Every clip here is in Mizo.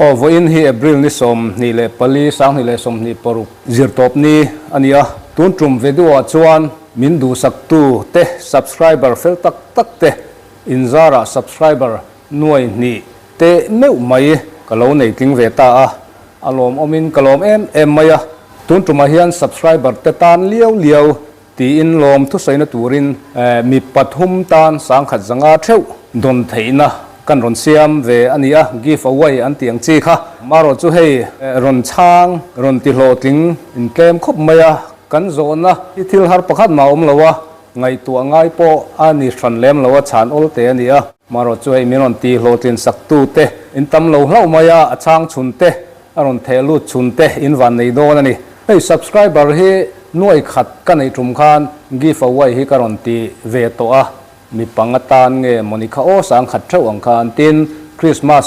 Aw, vawiin hi April ni 24, 2026 zirtawp ni a ni a. Tun tum video ah chuan min duhsaktu te subscriber fel tak tak te inzarah subscriber nuai hnih teh meuh mai ka lo nei tling ve ta a, a lawmawmin ka lawm em em mai a. Tun tumah hian subscriber te tan liau liau tiin lawm thusaina turin mi pathum tan sangkhat zanga theuh dawn theihna kan rawn siam ve a ni a, give away an tih ang chi kha. Marawh chu hei rawn chhang rawn ti hlawhtling intlem khawp mai a, kan zawhna hi thil har pakhat mah a awm lo a, ngaihtuah ngai pawh a ni hran lem lo a, chhan awl te a ni a. Marawh chu hei min rawn ti hlawhtlin sak tu te in tam lo hlauh mai a, a chhang chhun te, a rawn theh lut chhun te in van nei dawn a ni. Hei subscriber hi nuai khat ka neih tum khan give away hi ka rawn ti ve tawh a, mi panga tan nge mawni kha aw sang khat theuh ang khan tin Christmas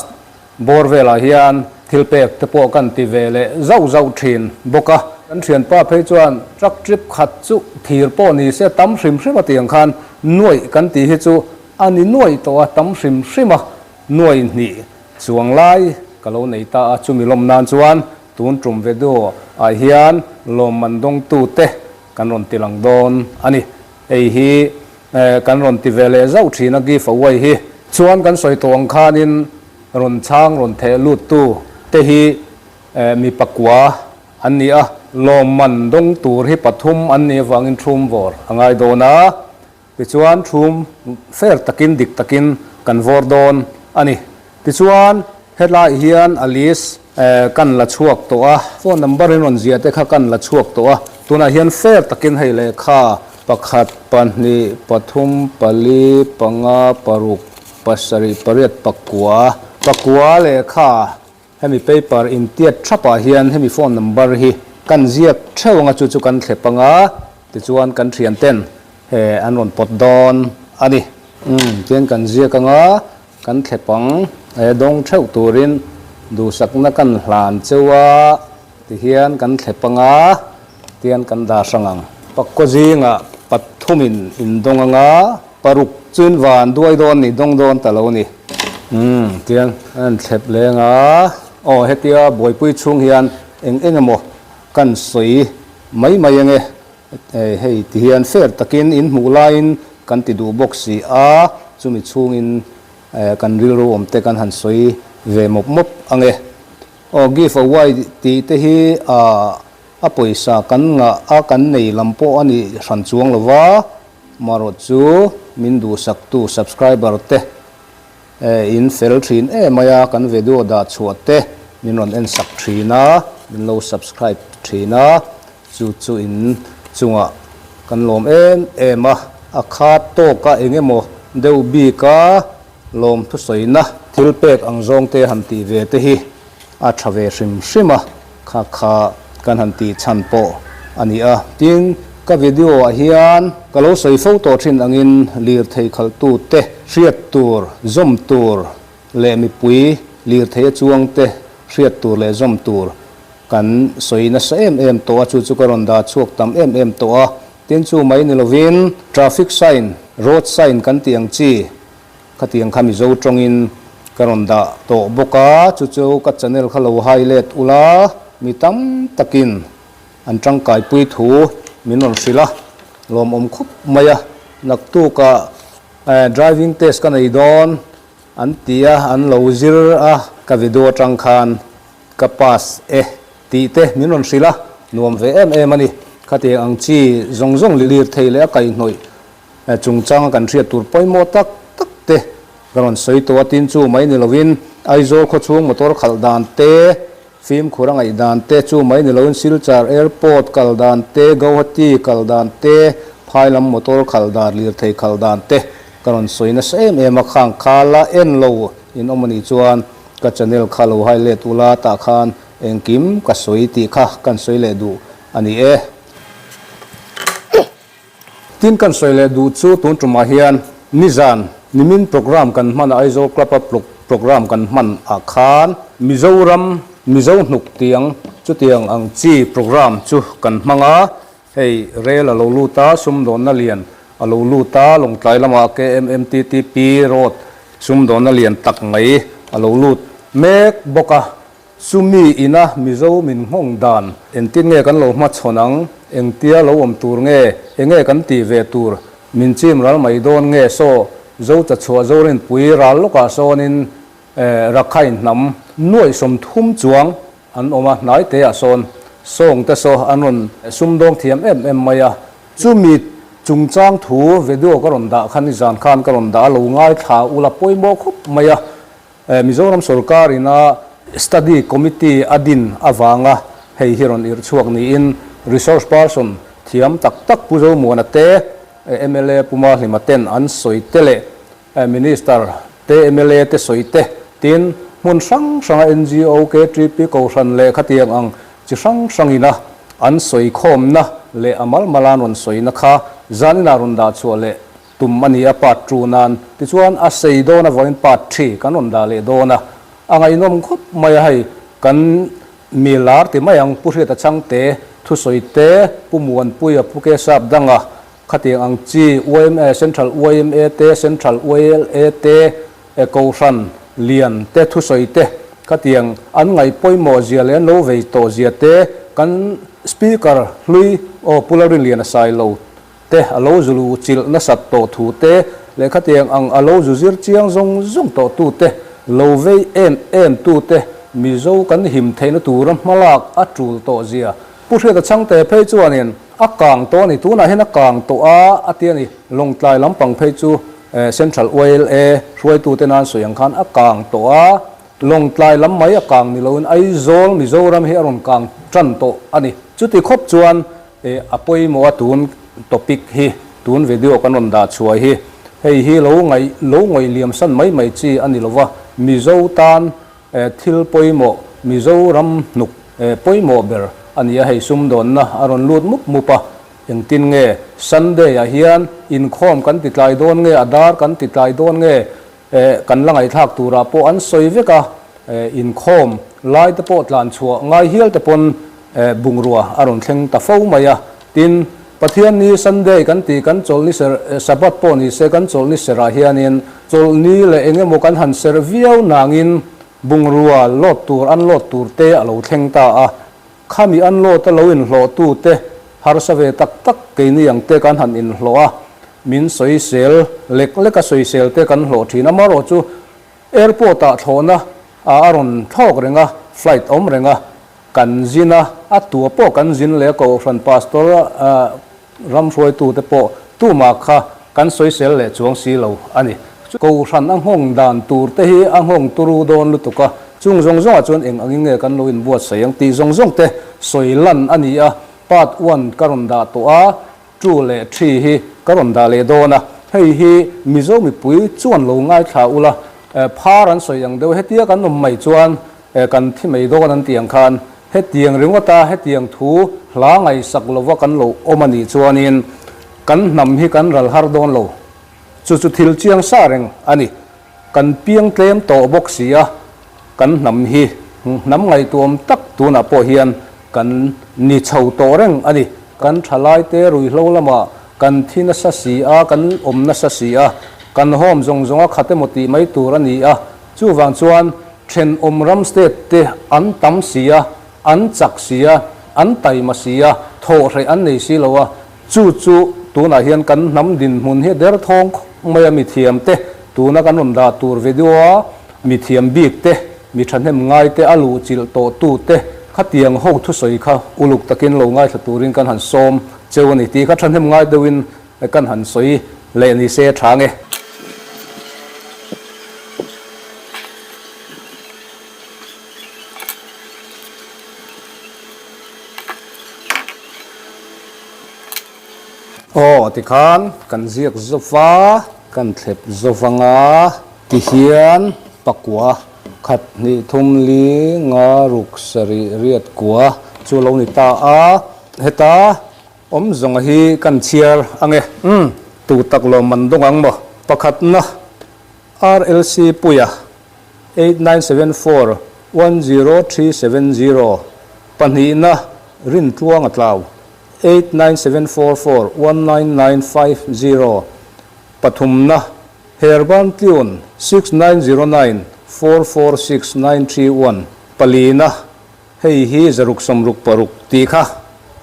bawr velah hian thil pek te pawh kan ti ve leh zauh zauh thin bawk a. Kan thianpa phei chuan truck trip khat chu thir pawh ni se tam hrim hrim a tih ang khan nuaih kan tih hi chu A ni nuaih tawh a, tam hrim hrim a, nuaih hnih chuang lai ka lo nei ta a, chumi lawm nan chuan tun tum video ah hian lawmman dawngtu te kan rawn ti lang dawn a ni. Hei hi kan rawn ti ve leh zauh thin a give away hi. Chuan kan sawi tawh ang khanin rawn chhang rawn theh lut tu te hi mi pakua an ni a, lawmman dawng tur hi pathum an nih avangin thum vawr a ngai dawn a. Tichuan thum fair takin dik takin kan vawr dawn a ni. Tichuan hetlaiah hian a list kan la chhuak tawh a, phone number in rawn ziah te kha kan la chhuak tawh a, tunah hian fair takin hei lehkha pakhat, pahnih, pathum, pali, panga, paruk, pasarih, pariat, pakua, pakua lehkha hemi paper intiat thapah hian hemi phone number hi kan ziak theuh anga chu chu kan thlep anga tichuan kan thian ten he an rawn pawt dawn a ni. Umm tian kan ziak anga kan thlep ang he dawng theuh turin duhsakna kan hlan cheu a tihian kan thlep anga tian kan dah hrang ang. Pakkaw zingah pathumin indawng anga Paruk chuin van duai dawn ni, dawng dawn ta lo ni. Umm, tiang a han thlep leng a. Aw, hetia buaipui chhung hian eng eng emaw kan sawi mai mai ange. Hei ti hian fair takin in hmuh laiin kan ti duh bawk si a, chumi chhungin kan rilru awm te kan han sawi ve mawp mawp ange. Aw, give away tih te hi a pawisa kan ngah a, kan nei lam pawh a ni hran chuang lo va. Marawh chu min duhsaktu subscriber te in fel thin em mai a, kan video dah chhuah te min rawn en sak thin a, min lo subscribe thin a, chu chu in chungah kan lawm em em a, a khat tawka eng emaw deuh bika lawm thusawina thil pek ang zawng te han tih ve te hi a tha ve hrim hrim a, kha kha kan han tih chhan pawh a ni a. Tin, ka video ah hian ka lo sawi fo tawh thin angin lirthei khalhtu te hriat tur zawm tur leh mipui lirthei a chuang te hriat tur leh zawm tur kan sawi nasa em em tawh a, chu chu ka rawn dah chhuak tam em em tawh a. Tin, chu mai ni lovin traffic sign, road sign kan tih ang chi Khatiang kha Mizo tawngin ka rawn dah tawh bawk a, chu chu ka channel kha lo highlight ula, mi tam takin an tangkaipui thu min rawn hrilh a, lawmawm khawp mai a, naktukah driving test ka nei dawn an ti a, an lo zir a, ka video atang khan ka pass e tih te min rawn hrilh a, nuam ve em em a ni. Khatiang ang chi zawng zawng lirthei leh a kaihhnawih Chungchanga kan hriat tur pawimawh tak tak te ka rawn sawi tawh a, tin chu mai ni lovin Aizawl khawchhung motor khalh dan te, fimkhur a ngaih dan te, chu mai ni lovin Silchar Airport kal dan te, Guwahati kal dan te, phai lam motor khalh dan, lirthei khalh dan te ka rawn sawi nasa em em a, khang kha la en lo in awm a nih chuan ka channel kha lo highlight ula tah khan engkim ka sawi tih kha kan sawi leh duh a ni e. Tin kan sawi leh duh chu tun tumah hian nizan nimin program kan hman a Aizawl Club a program kan hman ah khan Mizoram Mizo hnuk tiang chutiang ang chi program chu kan hmang a, hei rel a lo lut a, sumdawnna lian a a lo lut a, Lawngtlai lamah KMMTTP road sumdawnna lian tak mai a lo lut mek bawk a. Chumi ina Mizo min nghawng dan engtin nge kan lo hmachhawn ang, engtia lo awm tur nge, enge kan tih ve tur, min chim ral mai dawn nge saw Zo chachhuah Zorinpui ral lawkah sawnin Rakhine hnam nuaih 30 chuang an awm a, hnai teah sawn sawng te saw an rawn sumdawng thiam em em mai a. Chumi chungchang thu video ka rawn dah kha nizan khan ka rawn dah a, lo ngaithla ula pawimawh khawp mai a. Mizoram sorkar ina Study Committee a din avanga hei hi rawn irh chhuak niin Resource Person thiam tak tak Pu Zomuana te, mla Pu Mahlima ten an sawi te leh Minister te, mla te sawi te tin hmun hrang hranga ngo, KTP, Kohhran leh khatiang ang chi hrang hrangina an sawi khawmna leh a malmala an rawn sawina kha zaninah rawn dah chhuah leh Tum a ni a part two nan. Tichuan a sei dawn avangin part three kan rawn dah leh dawn a, a ngaihnawm khawp mai a hei kan mi lar ti mai ang Pu Hriata Chhangte thusawi te, Pu Muanpuia, Pu Kesap Danga khatiang ang chi yma, Central yma te, Central YLA te, Kohhran lian te thusawi te khatiang an ngaih pawimawh zia leh an lo vei tawh zia te kan Speaker hlui aw Pu Lalrinliana Sailo te a lo zu lu chilh nasat tawh thu te, lehkha tiang ang a lo zu zir chiang zawng zawng tawh tu te, lo vei em em tu te Mizo kan him theihna tura hmalak a tul tawh zia. Pu Hriata Chhangte phei chuanin a kang tawh a ni, tunah hian a kang tawh a a ti a ni. Lawngtlai lampang phei chu Central YLA hruaitute nan sawi ang khan a kang tawh a, Lawngtlai lam mai a kang ni loin Aizawl Mizoram hi a rawn kang tan tawh a ni. Chuti khawp chuan E a pawimawh a tun topic hi, tun video kan rawn dah chhuah hi, hei hi lo ngaih lo ngawih liam san mai mai chi a ni lova, Mizo tan e thil pawimawh, Mizoram hnuk e pawimawh ber a ni a, hei sumdawnna a rawn lut mup mup a, engtin nge Sunday ah hian inkhawm kan ti tlai dawn nge, a dar kan ti tlai dawn nge, E kan la ngaihthlak turah pawh an sawi vek a, e inkhawm lai te pawh tlan chhuah ngai hial te pawn e bungrua a rawn thleng ta fo mai a. Tin, Pathianni Sunday kan tih kan chawlhni ser e Sabbath pawh ni se kan chawlhni serah hianin chawlhni leh eng emaw kan han ser viau nangin bungrua load tur unload tur te a lo thleng ta a. Khami unload a lo inhlawh tu te harsa ve tak tak keini ang te kan han inhlawh a, min sawisel lek lek a sawisel te kan hlawh thin. Amaherawh chu airport ah thlawhna a a rawn thlawk reng a, flight awm reng a, kan zin a, a tua pawh kan zin leh a Kohhran pastor ram hruaitu te pawh tumah kha kan sawisel leh chuang si lo a ni. Kohhran a nghawng dan tur te hi a nghawng turu dawn lutuk a, chung zawng zawngah chuan eng angin nge kan lo inbuatsaih ang tih zawng zawng te sawi lan a ni a, part one ka rawn dah tawh a, two leh three hi ka rawn dah leh dawn a, hei hi Mizo mipui chuan lo ngaithla ula, phar an sawi ang deuh hetia kan awm mai chuan kan thi mai dawn an tih ang khan hetiang ringawta hetiang thu hla ngaihsak lova kan lo awm a nih chuanin kan hnam hi kan ral har dawn lo. Chu chu thil chiang sa reng a ni. Kan piang tlem tawh bawk si a, kan hnam hi hnam ngaihtuahawm tak tunah pawh hian kan ni chho tawh reng a ni. Kan thalaite ruihhlo lamah kan thi nasa si a, kan awm nasa si a, kan home zawng zawng a khat emaw tih mai tur a ni a. Chuvang chuan thenawm ram state te an tam si a, an chak si a, an taima si a, thawhhreh an nei si lo a, Chu chu tunah hian kan hnam dinhmun hi derthawng khawp mai a, mithiam te tuna kan rawn dah tur video a mithiam bik te, mi thahnem ngai te, a luhchilh tawh tu te khatiang ho thusawi kha uluk takin lo ngaithla turin kan han sawm cheu a ni tih kha thahnem ngai deuhin kan han sawi leh ni se tha nge. Aw tikhan kan ziak zova, kan thlep zova nga tihian pakua khat hnih thum li nga ruk sarih riat kua chu lo ni ta a, heta awm zawnga hi kan chhiar ange umm tu tak lo man dawng ang maw pakhatna RLC puia 8974 10370 pahnihna Rintluanga tlau. 89744 19950 pathumna Herban Tliun 6909 446 931 palina hei hi zaruk sawmruk paruk tih kha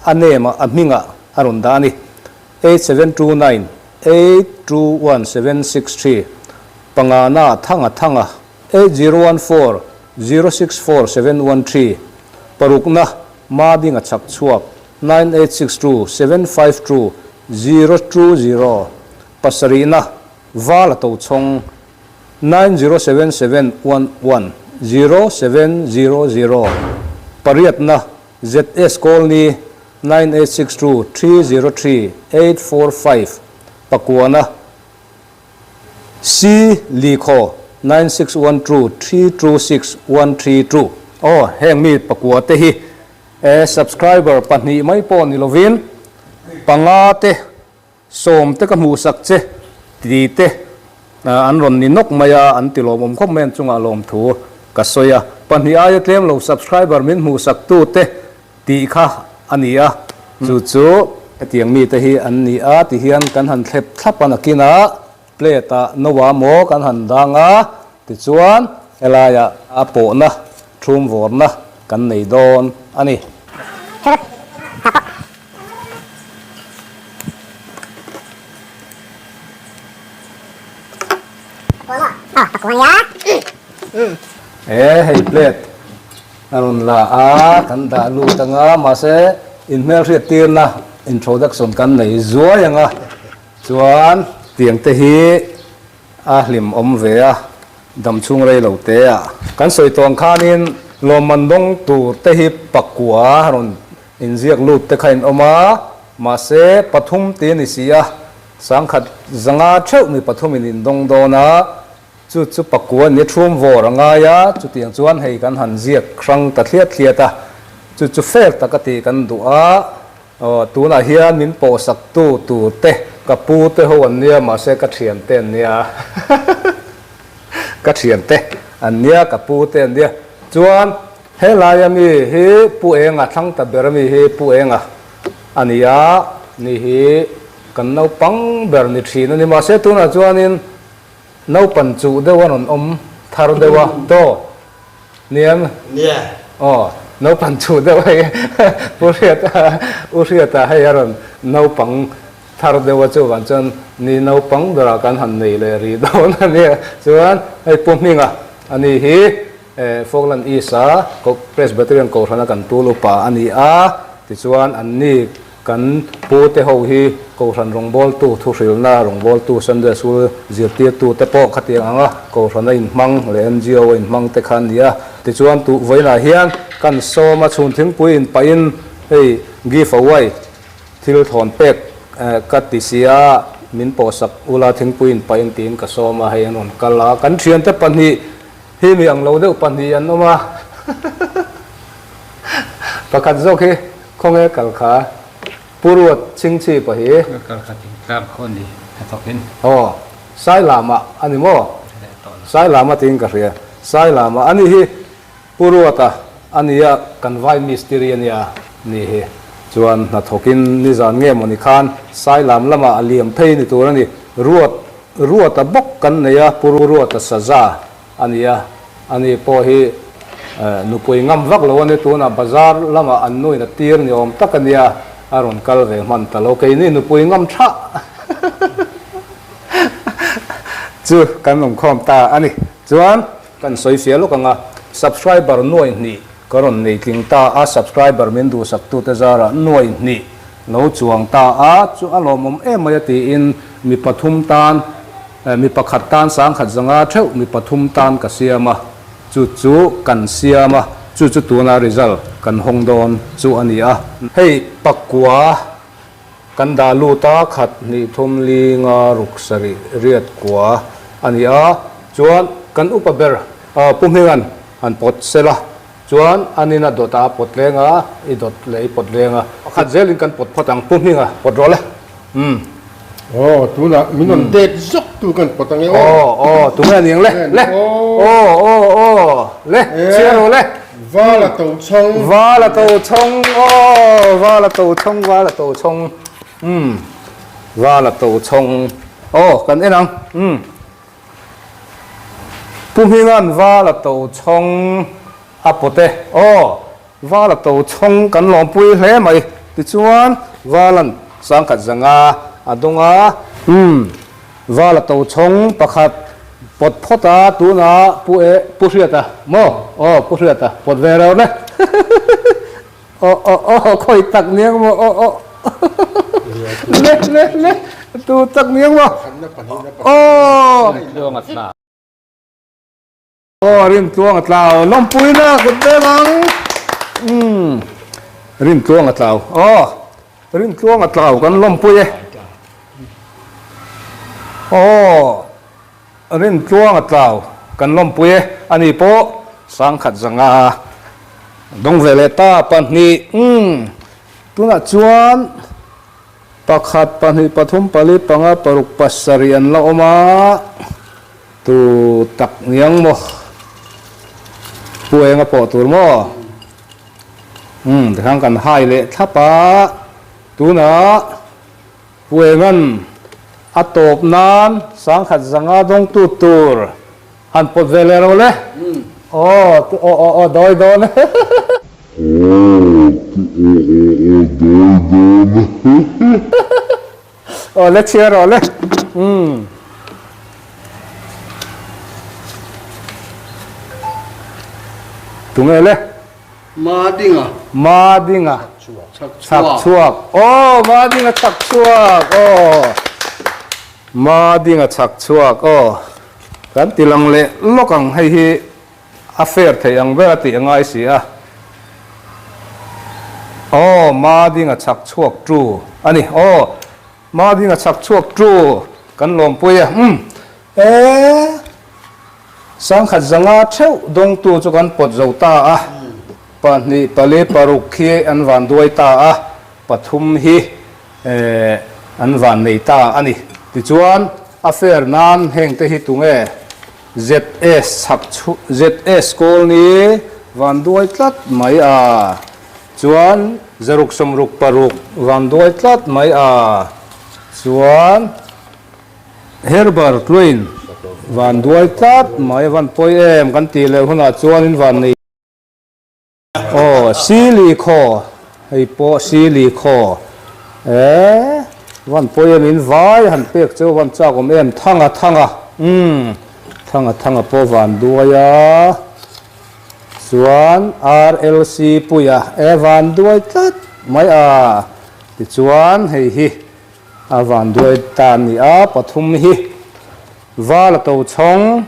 a name ah a hmingah a rawn dah a ni 8729 821763 pangana thanga thanga 8014 064 713 parukna Madinga chak chhuak 9862 752 020 pasarihna Vala Tochhawng 9077 11 0700 pariatna ZS Kawlni 9862 303 845 pakuana C Likhaw 9612 326 132. Aw, heng mi pakua te hi e subscriber pahnih mai pawh ni lovin panga te sawm te ka hmuhsak che ti te an rawn ni nawk mai a, an ti lawmawm khawp mai an chungah lawmthu ka sawi a. Pahnih aia tlem lo subscriber min hmuhsak tu te tih kha a ni a, chu chu hetiang mite hi an ni a ti hian kan han thlep thlap a nakinah plate ah no a maw kan han dang a tichuan helaiah a pawhna thum vawrna kan nei dawn a ni. E hei plate A rawn la a, kan dah lut ang a, mahse inhmelhriat tirna introduction kan nei zuai ang a, chuan tiang te hi a hlim awm ve a, dam chhung rei lo te a. Kan sawi tawh ang khanin lawmman dawng tur te hi pakua rawn inziak lut te kha in awm a, mahse pathum ti a ni si a, sangkhat zanga theuh mi pathumin in dawng dawn a, Chu chu pakua ni thum vawr a ngai a, chutiang chuan hei kan han ziak hrang ta thliat thliat a, chu chu fair taka tih kan duh a, aw tunah hian min pawhsak tu tur te ka pu te ho an nia mahse ka thian te an nia ka thian te an nia ka pu te an nia chuan helai ami hi Pu Enga thlang ta ber ami hi Pu Enga a ni a, ni hi kan naupang ber ni thin a ni mahse tunah chuanin Naupan chuh deuh a rawn awm thar deuh a to niam. Nia. Aw, naupan chuh deuh hei Pu Hriata, U Hriata hei a rawn naupang thar deuh a chuvang chuan ni naupang berah kan han nei leh rih dawn a nia. Chuan hei Pu Hminga a ni hi Falkland East-a Presbyterian Kohhrana kan tul upa a ni a, tichuan anni Kan pu te ho hi Kohhran rawngbawltu, thuhrilna rawngbawltu, Sunday School zirtirtu te pawh khatiang anga Kohhran a inhmang leh NGO a inhmang te kha an ni a. Tichuan tu vawiinah hian kan sawm a, chhun thingpui inpahin hei give away thil thawn pek ka ti si a, min pawhsak ula thingpui inpahin tiin ka sawm a, hei an rawn kal a. Kan thiante pahnih hi mi ang lo deuh pahnih an awm a. Pakhat zawk hi khawnge kal kha Pu Ruat Chingchi pawh hi. Kal kha ting tlang khaw ni a thawk in. Aw, Sailama a ni maw? Sailama tiin ka hria. Sailama a ni hi Pu Ruata a nia kan vai mistiri a nia ni hi. Chuan hnathawk in nizan nge maw ni khan Sailam lamah a liam phei ni tur a ni. Ruat Ruata bawk kan nei a Pu Ruata saza A ni a, ani pawh hi nupui ngam vak lo a ni. Tunah bazar lamah an nuin a tir ni awm tak a nia, a rawn kal ve hman ta lo. Keini nupui ngam thah chu kan awm khawm ta a ni. Chuan kan sawi fiah lawk ang a, subscriber nuai hnih ka rawn nei tling ta a, subscriber min duhsaktute zarah nuai hnih lo chuang ta a, chu a lawmawm em mai a tiin mi pathum tan Mi pakhat tan sangkhat zanga theuh mi pathum tan ka siam a, chu chu kan siam a, chu chu tuna result kan hawng dawn chu a ni a. Hei pakua kan dah lut a, khat hnih thum li nga ruk sarih riat kua a ni a, chuan kan upa ber Pu Hminga'n han pawt sel a, chuan an in a dawt a, a pawt leng a, i dawt leh i pawt leng a, pakhat zelin kan pawt phawt ang Pu Hminga pawt rawh le. Umm. Aw, tunah min rawn date zawk tu kan pawt ange aw. Aw, aw, tunge a ni ang le, le. Aw, aw, aw, le, chhiar rawh le. Vala Tochhawng. Vala Tochhawng aw Vala Tochhawng Vala Tochhawng umm Vala Tochhawng aw kan en ang umm Pu Hminga'n Vala Tochhawng a pawt e aw Vala Tochhawng kan lawmpui hle mai tichuan Vala'n sangkhat zanga a dawng a umm Vala Tochhawng pakhat pawt phawt a, tunah Pu e, Pu Hriata maw? Aw, Pu Hriata pawt ve reuh le. Aw, aw, aw, khawi tak niang maw? Aw, aw, le, le, le, tu tak niang maw? Aw. Aw Rintluang a tlau lawmpuina kut veng ang umm Rintluang a tlau aw Rintluang a tlau kan lawmpui e aw Rintluang a tlau kan lawmpui e ani pawh sangkhat zanga dawng ve leh ta pahnih umm tunah chuan Pakhat, pahnih, pathum, pali, panga, paruk, pasarih an la awm a, tu tak niang maw? Pu enga pawh tur maw? Umm, tikhan kan hai leh thlap a, tunah Pu Enga'n a tawp nan sangkhat zanga dawngtu tur Han pawt ve leh ro le. Aw tu aw aw aw dawi dawn e. Aw tu aw aw aw dawi dawn e. Aw le chhiar rawh le. Umm. Tunge le? Madinga. Madinga. Chhak chhuak. Chhak chhuak. Aw Madinga chhak chhuak. Aw. Madinga chhak chhuak. Aw. Kan ti lang leh lawk ang, hei hi a fair theih ang ber a tih a ngai si a. Aw, Madinga chhak chhuak tu a ni. Aw, Madinga chhak chhuak tu kan lawmpui a. Umm, e, sangkhat zanga theuh dawngtu chu kan pawt zo ta a. Pahnih, pali, paruk khi an van duai ta a, pathum hi eh an van nei ta a ni. Tichuan, a fair nan heng te hi tunge ZS chhak chhu ZS Kawlni van duai tlat mai a, chuan zaruk sawmruk paruk van duai tlat mai a, chuan Herbert Tluin van duai tlat mai van pawi em kan tih leh hunah chuan in van nei. Aw, Sili khaw, hei pawh Sili khaw. E, van pawi em in vai han pek cheu van chak awm em, Thanga Thanga, umm, Thanga Thanga pawh van duai a, chuan RLC Puia, e van duai tlat mai a, tichuan hei hi a van duai ta a ni a, pathum hi Vala Tochhawng,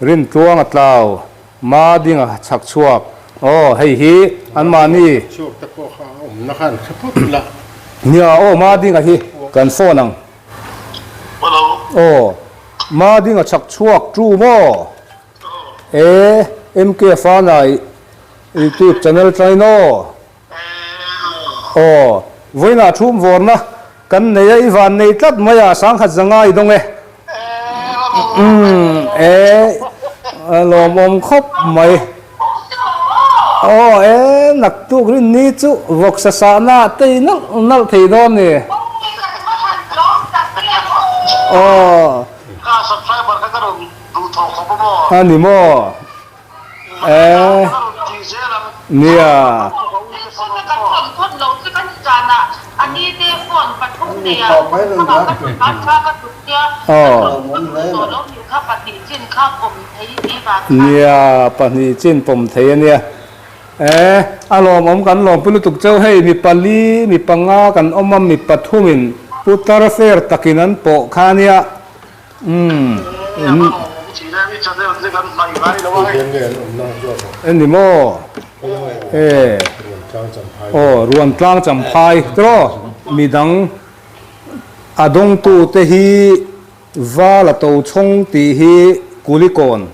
Rintluang a tlau, Madinga chhak chhuak. Aw, hei hi anmahni. Chhuak te pawh kha a awmna khan hre phawt la. Nia, aw Madinga hi kan phone ang. Hello. Aw, Madinga chhak chhuak tu maw? E, MK Fanai YouTube channel tlain aw. Aw, vawiinah thum vawrna kan nei a, i van nei tlat mai a, sangkhat zanga i dawng e. Umm, e, lawmawm khawp mai. Aw, e, naktuk rin ni chu vawksa sahna te i nalh nalh thei dawn ni. Aw. A ni maw? Eh, nia. Nia, pahnih chin pawm thei a nia. Eh, a lawmawm kan lawmpui lutuk cheu hei mi pali, mi panga kan awm a, mi pathumin putar fair takin an pawh kha nia. Umm Eng ni maw? E Aw Ruantlang Champhai tiraw midang a dawngtu te hi Vala Tochhawng tih hi Kulikawn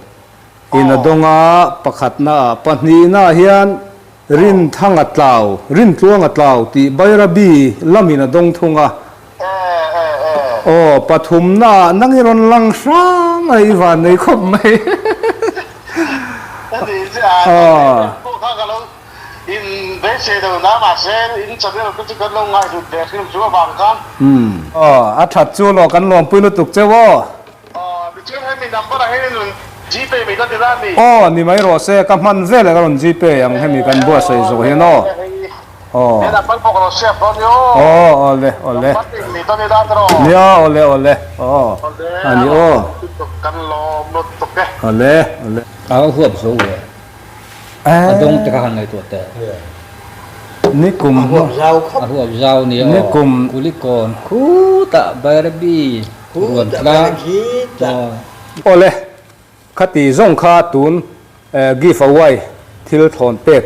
in a dawng a pakhatna ah pahnihna ah hian Rinthanga tlau, Rintluanga tlau tih Bairabi lamin a dawng thung a. Aw, pathumna ah nang i rawn lang hrang a, i van nei khawp mai. Aw. kha ka lo in beisei lo na mahse in channel te chu kan lo ngaihhlut ve hrim chu avang khan. Aw a that chu law kan lawmpui lutuk cheu aw. Aw tichuan hemi number ah hian in rawn gpay mai ta tila mi. Aw ni mai rawh se ka hman vel ah ka rawn gpay ang hemi kan buatsaih zawh hian aw. Aw. He number pawh ka lo save dawn ni aw. Aw awle awle. Number in ni dawn ila tiraw. Nia awle awle aw. Awle A ni aw. Kan lawm lutuk e. Awle awle. A huap zo ve. A dawng te kha han ngaihtuah teh. Nikum A huap zau khawp. A huap zau nia aw. Nikum. Kulikawn khutah Bairabi ruan tlang. Awle khati zawng kha tun give away thil thawn pek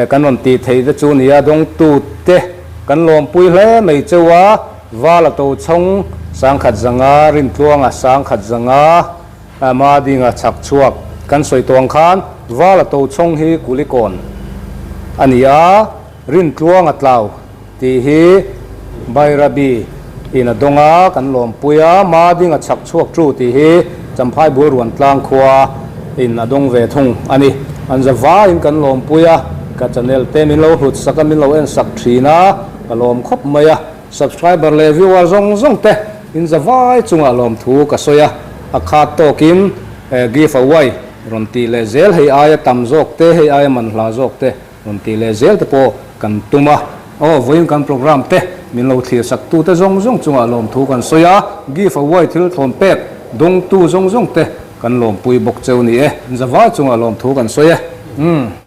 kan rawn tih theih te chu nia dawngtu te kan lawmpui hle mai cheu a, Vala Tochhawng sangkhat zanga Rintluanga sangkhat zanga Ama dinga chhak chhuak kan sawi tawh ang khan Vala Tochhawng hi Kulikawn a ni a, Rintluanga tlau tih hi Bairabi in a dawng a, kan lawmpui a, Ma dinga chhak chhuak tu tih hi Champhai bul Ruantlang khua in a dawng ve thung a ni. An za vaiin kan lawmpui a, ka channel te min lo hlut sak a, min lo en sak thin a, ka lawm khawp mai a. Subscriber leh viewer zawng zawng te in za vai chungah lawmthu ka sawi a, a khat tawkin give away rawn tih leh zel hei aia tam zawk te, hei aia manhla zawk te rawn tih leh zel te pawh kan tum a. Aw, vawiin kan program te min lo thlir sak tu te zawng zawng chungah lawmthu kan sawi a, give away thil thlawn pek dawngtu zawng zawng te kan lawmpui bawk cheu ni e, in za vai chungah lawmthu kan sawi e. Umm.